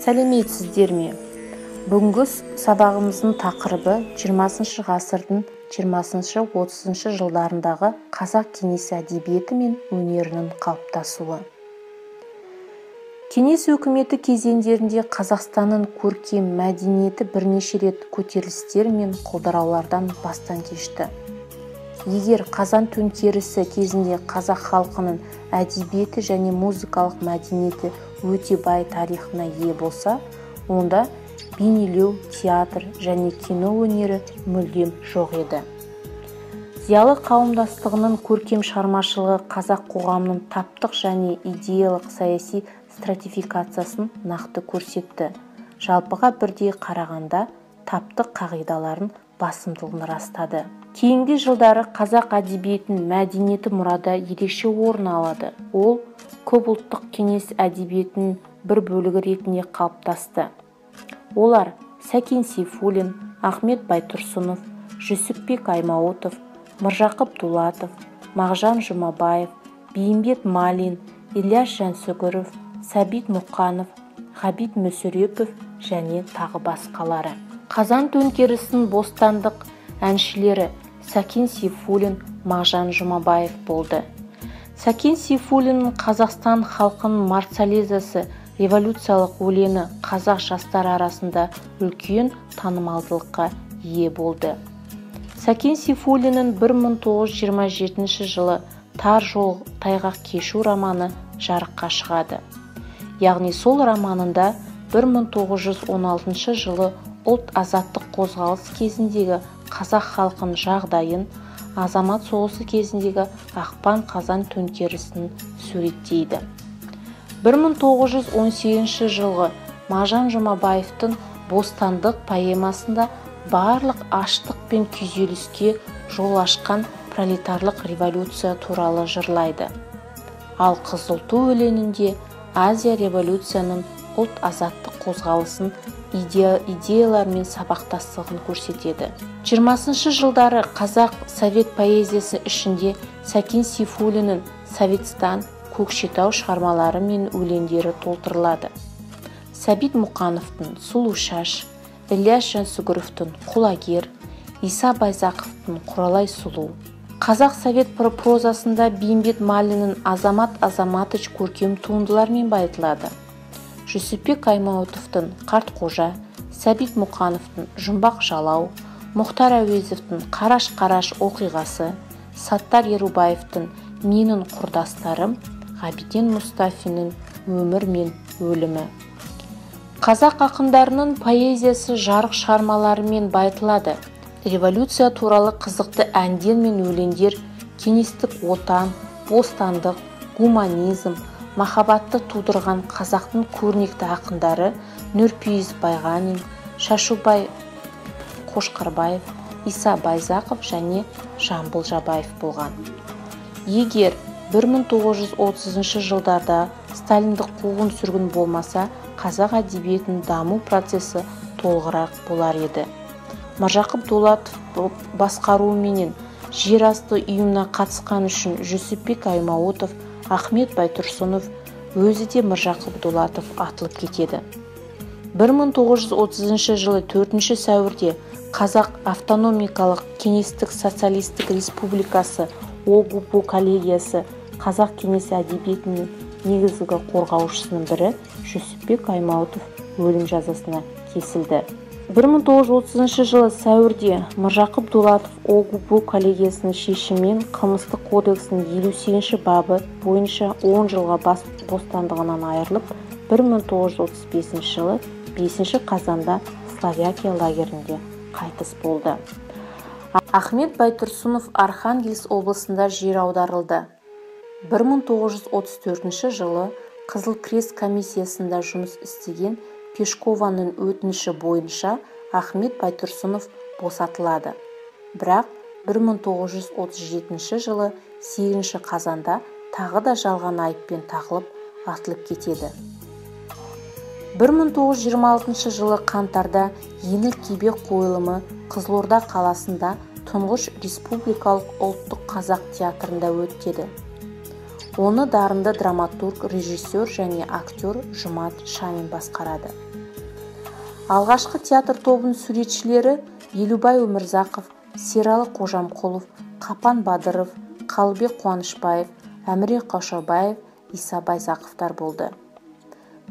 Сәлеметсіздер ме? Бүгінгі сабағымыздың тақырыбы 20 ғасырдың 20-30 жылдарындағы қазақ кеңес әдебиеті мен өнерінің қалыптасуы. Кеңес өкіметі кезеңдерінде Қазақстанның көркем мәдениеті бірнеше рет көтерілістер мен құлдыраулардан бастан кешті. Егер Қазан төңкерісі кезінде қазақ халқының әдебиеті және музыкалық мәдениеті өте бай тарихына ие болса, онда бейнелеу, театр және кино өнері мүлдем жоқ еді. Зиялы қауымдастығының көркем шығармашылығы қазақ қоғамының таптық және идеялық саяси стратификациясын нақты көрсетті. Жалпыға бірдей қарағанда таптық қағидаларын басымдылығын растады. Кейінгі жылдары қазақ әдебиетінің мәдениеті мұрада ерекше орын алады. Ол көпұлттық кеңес әдебиетінің бір бөлігі ретінде қалыптасты. Олар Сәкен Сейфуллин, Ахмет Байтұрсынов, Жүсіпбек Аймауытов, Міржақып Дулатов, Мағжан Жұмабаев, Бейімбет Малин, Ілияс Жансүгіров, Сәбит Мұқанов, Ғабит Мүсірепов және тағы басқалары. Қазан төңкерісінің бостандық әншілері Сәкен Сейфуллин, Мағжан Жұмабаев болды. Сәкен Сейфуллиннің Қазақстан халқының марсалезасы революциялық өлеңі қазақ жастары арасында үлкен танымалдылыққа ие болды. Сәкен Сейфуллиннің 1927 жылы «Тар жол тайғақ кешу» романы жарыққа шығады. Яғни сол романында 1916 жылы ұлт азаттық қозғалыс кезіндегі қазақ халқының жағдайын, азамат соғысы кезіндегі ақпан-қазан төңкерісін суреттейді. 1918 жылғы Мағжан Жұмабаевтың «Бостандық» поэмасында барлық аштық пен күйзеліске жол ашқан пролетарлық революция туралы жырлайды. Ал «Қызыл ту» өлеңінде Азия революцияның ұлт азаттық қозғалысын идеялармен сабақтастығын көрсетеді. 20 жылдары қазақ совет поэзиясы ішінде Сәкен Сейфуллиннің «Советстан», «Көкшетау» шығармалары мен өлеңдері толтырылады. Сәбит Мұқановтың «Сұлу шаш», Ілияс Жансүгіровтің «Құлагер», Иса Байзақовтың «Құралай сұлу». Қазақ совет прозасында Бейімбет Малиннің «Азамат Азаматыч» көркем туындылармен байытылады. Жүсіпбек Аймауытовтың «Қартқожа», Сәбит Мұқановтың «Жұмбақ жалау», Мұхтар Әуезовтің «Қараш-қараш оқиғасы», Саттар Ерубаевтың «Менің құрдастарым», Ғабиден Мұстафиннің «Өмір мен өлімі». Қазақ ақындарының поэзиясы жарық шығармаларымен байытылады. Революция туралы қызықты әндер мен өлеңдер кеңестік отан, бостандық, гуманизм, махаббатты тудырған қазақтың көрнекті ақындары Нұрпейіс Байғанин, Шашубай Қошқарбаев, Иса Байзақов және Жамбыл Жабаев болған. Егер 1930 жылдарда сталиндік қуғын-сүргін болмаса, қазақ әдебиетінің даму процесі толығырақ болар еді. Міржақып Дулатов басқаруыменен жер асты ұйымына қатысқан үшін Жүсіпбек Аймауытов, Ахмет Байтұрсынов, өзі де Міржақып Дулатов атылып кетеді. 1930 жылы 4 сәуірде Қазақ автономикалық кеңестік социалистік республикасы ОГПУ коллегиясы қазақ кеңес әдебиетінің негізгі қорғаушысының бірі Жүсіпбек Аймауытов өлім жазасына кесілді. 1930 жылы сәуірде Міржақып Дулатов ОГПУ коллегиясының шешімімен Қылмыстық кодексінің 58 бабы бойынша 10 жылға бас бостандығынан айырылып, 1935 жылы 5 қазанда Словакия лагерінде қайтыс болды. Ахмет Байтұрсынов Архангельск облысында жер аударылды. 1934 жылы Қызыл Крест комиссиясында жұмыс істеген Пешкованың өтініші бойынша Ахмет Байтұрсынов босатылады. Бірақ 1937 жылы 8 қазанда тағы да жалған айыппен тағылып, атылып кетеді. 1926 жылы қаңтарда Еңлік Кебек қойылымы Қызылорда қаласында тұңғыш республикалық ұлттық қазақ театрында өтеді. Оны дарынды драматург, режиссер және актер Жұмат Шанин басқарады. Алғашқы театр тобының суретшілері Елубай Өмірзақов, Сералы Қожамқұлов, Қапан Бадыров, Қалыбек Қуанышбаев, Әміре Қашаубаев, Иса Байзақовтар болды.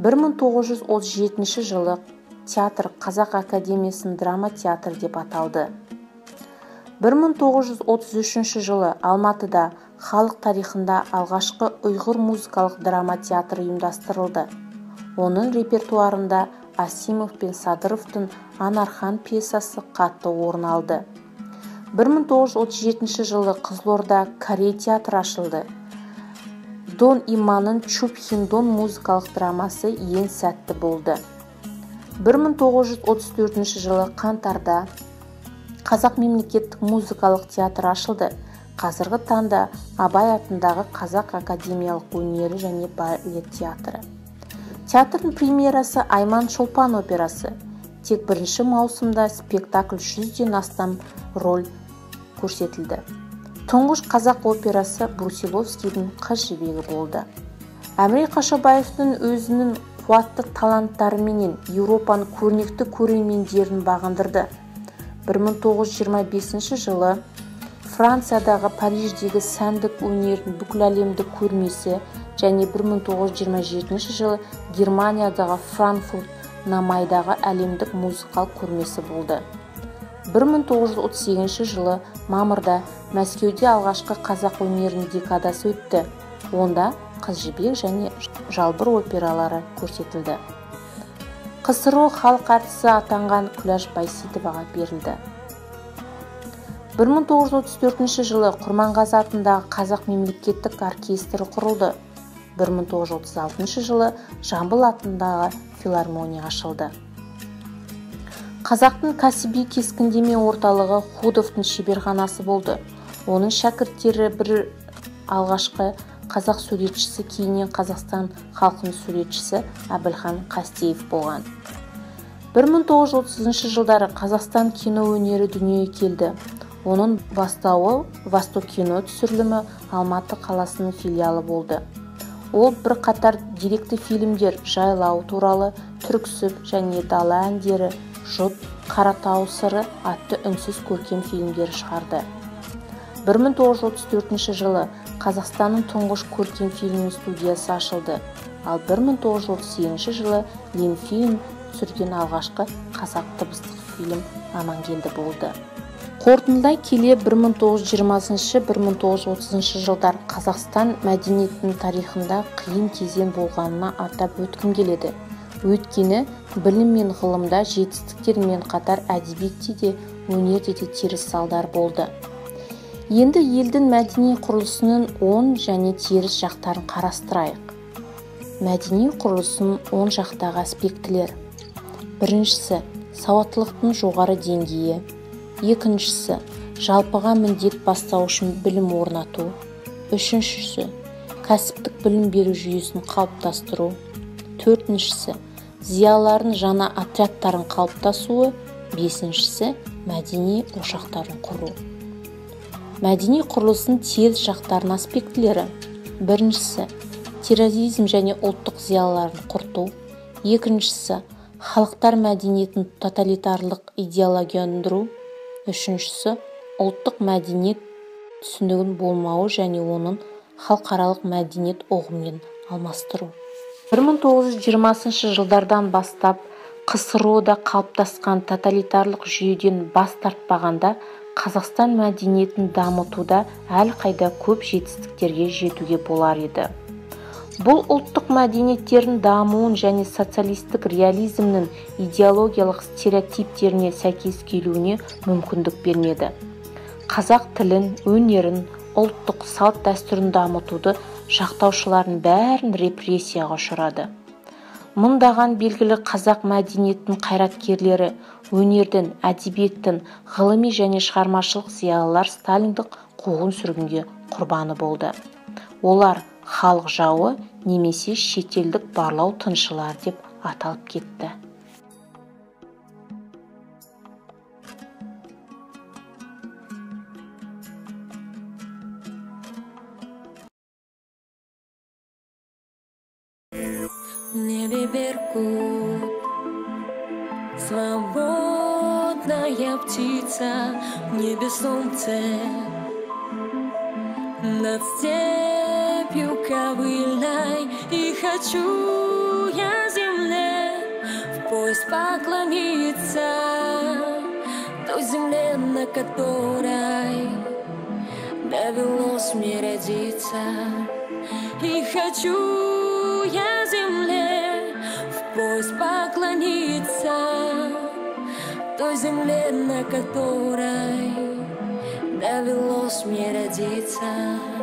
1937 жылы театр Қазақ академиясының драма театры деп аталды. 1933 жылы Алматыда халық тарихында алғашқы ұйғыр музыкалық драма театры ұйымдастырылды. Оның репертуарында Асимов пен Садыровтың Анархан пьесасы қатты орын алды. 1937 жылы Қызылорда Корей театры ашылды. Дон Иманның Чуп Хиндон музыкалық драмасы ең сәтті болды. 1934 жылы қаңтарда Қазақ мемлекеттік музыкалық театры ашылды. Қазіргі таңда Абай атындағы Қазақ академиялық өнері және балет театры. Театрдың премьерасы Айман Шолпан операсы. Тек бірінші маусымда спектакль 100-ден астам роль көрсетілді. Тұңғыш қазақ операсы Брусиловскийдің Қыз жібегі болды. Әміре Қашаубаевтың өзінің қуатты таланттарыменен Еуропаның көрнекті көрермендерін бағындырды. 1925 жылы Франциядағы Париждегі сәндік өнердің бүкіләлемдік көрмесі және 1927 жылы Германиядағы Франкфурт на Майдағы әлемдік музыкалық көрмесі болды. 1938 жылы мамырда Мәскеуде алғашқы қазақ өнерінің декадасы өтті. Онда Қыз жібек және Жалбыр опералары көрсетілді. КСРО халық әртісі атанған Күләш Байсейітоваға берілді. 1934 жылы Құрманғазы атындағы Қазақ мемлекеттік оркестрі құрылды. 1936 жылы Жамбыл атындағы филармония ашылды. Қазақтың кәсіби кескіндеме орталығы Худовтың шеберханасы болды. Оның шәкірттері бір алғашқы қазақ суретшісі, кейіннен Қазақстан халқының суретшісі Әбілхан Қастеев болған. 1930 жылдары Қазақстан кино өнері дүниеге келді. Оның бастауы Восток кино түсірілімі Алматы қаласының филиалы болды. Ол бірқатар деректі фильмдер Жайлау туралы, Түрксіб және Дала әндері, Жұт, Қаратау сыры атты үнсіз көркем фильмдер шығарды. 1934 жылы Қазақстанның тұңғыш көркем фильм студиясы ашылды, ал 1938 жылы Ленфильм түсірген алғашқы қазақ дыбыстық фильм Амангелді болды. Қорытындылай келе 1920-1930 жылдар Қазақстан мәдениетінің тарихында қиын кезең болғанына атап өткім келеді. Өйткені білім мен ғылымда жетістіктермен қатар әдебиетте де, өнерде де теріс салдар болды. Енді елдің мәдени құрылысының оң және теріс жақтарын қарастырайық. Мәдени құрылысының оң жақтағы аспектілер. Біріншісі, сауаттылықтың жоғары деңгейі. Екіншісі, жалпыға міндет бастауыш білім орнату. Үшіншісі, кәсіптік білім беру жүйесін қалыптастыру. Төртіншісі, зиялылардың жаңа отрядтарын қалыптасуы. Бесіншісі, мәдени ошақтарын құру. Мәдени құрылысының теріс жақтарының аспектілері. Біріншісі, терроризм және ұлттық зиялыларын құрту. Екіншісі, халықтар мәдениетін тоталитарлық идеологияландыру. Үшіншісі, ұлттық мәдениет түсінігінің болмауы және оның халықаралық мәдениет ұғымымен алмастыру. 1920 жылдардан бастап КСРО-да қалыптасқан тоталитарлық жүйеден бас тартпағанда Қазақстан мәдениетін дамытуда әлқайда көп жетістіктерге жетуге болар еді. Бұл ұлттық мәдениеттердің дамуын және социалистік реализмнің идеологиялық стереотиптеріне сәйкес келуіне мүмкіндік бермеді. Қазақ тілін, өнерін, ұлттық салт-дәстүрін дамытуды жақтаушылардың бәрін репрессияға ұшырады. Мыңдаған белгілі қазақ мәдениетінің қайраткерлері, өнердің, әдебиеттің, ғылыми және шығармашылық зиялылар сталиндік қуғын-сүргінге құрбаны болды. Олар халық жауы немесе шетелдік барлау тыңшылары деп аталып кетті. В небе беркут, Свободная птица в небе солнце, над степью ковыльной, и хочу я земле в пояс поклониться, той земле, на которой довелось мне родиться. И хочу я земле в пояс поклониться, той земле, на которой довелось мне родиться.